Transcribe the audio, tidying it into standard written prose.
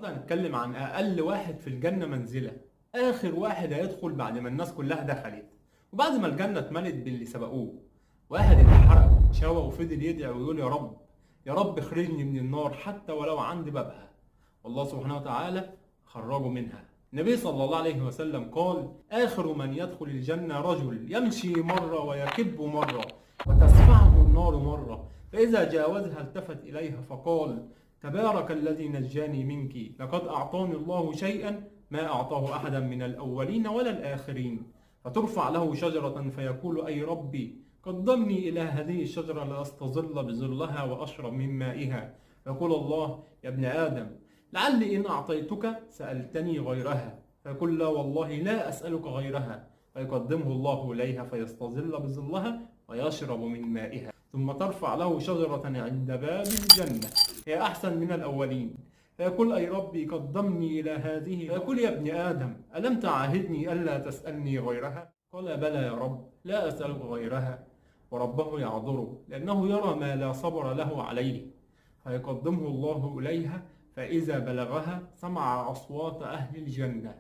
النهارده هنتكلم عن اقل واحد في الجنه منزله، اخر واحد هيدخل بعد ما الناس كلها دخلت، وبعد ما الجنه اتملت باللي سبقوه. واحد اتحرق شوى وفضل يدعي ويقول يا رب، يا رب اخرجني من النار حتى ولو عند بابها، والله سبحانه وتعالى خرجه منها. النبي صلى الله عليه وسلم قال: آخر من يدخل الجنة رجل يمشي مرة ويكب مرة وتسفعه النار مرة، فإذا جاوزها التفت إليها فقال: تبارك الذي نجاني منك، لقد أعطاني الله شيئا ما أعطاه أحدا من الأولين ولا الآخرين. فترفع له شجرة فيقول: أي ربي، قدمني إلى هذه الشجرة لأستظل بظلها وأشرب من مائها. فيقول الله: يا ابن آدم، لعلي إن أعطيتك سألتني غيرها. فيقول: لا والله لا أسألك غيرها. فيقدمه الله إليها فيستظل بظلها ويشرب من مائها. ثم ترفع له شجرة عند باب الجنة هي أحسن من الأولين. فيقول: أي ربي، قدمني إلى هذه. فيقول: يا ابن آدم، ألم تعاهدني ألا تسألني غيرها؟ قال: بلى يا رب، لا أسألك غيرها. وربه يعذره لأنه يرى ما لا صبر له عليه. فيقدمه الله إليها، فإذا بلغها سمع أصوات أهل الجنة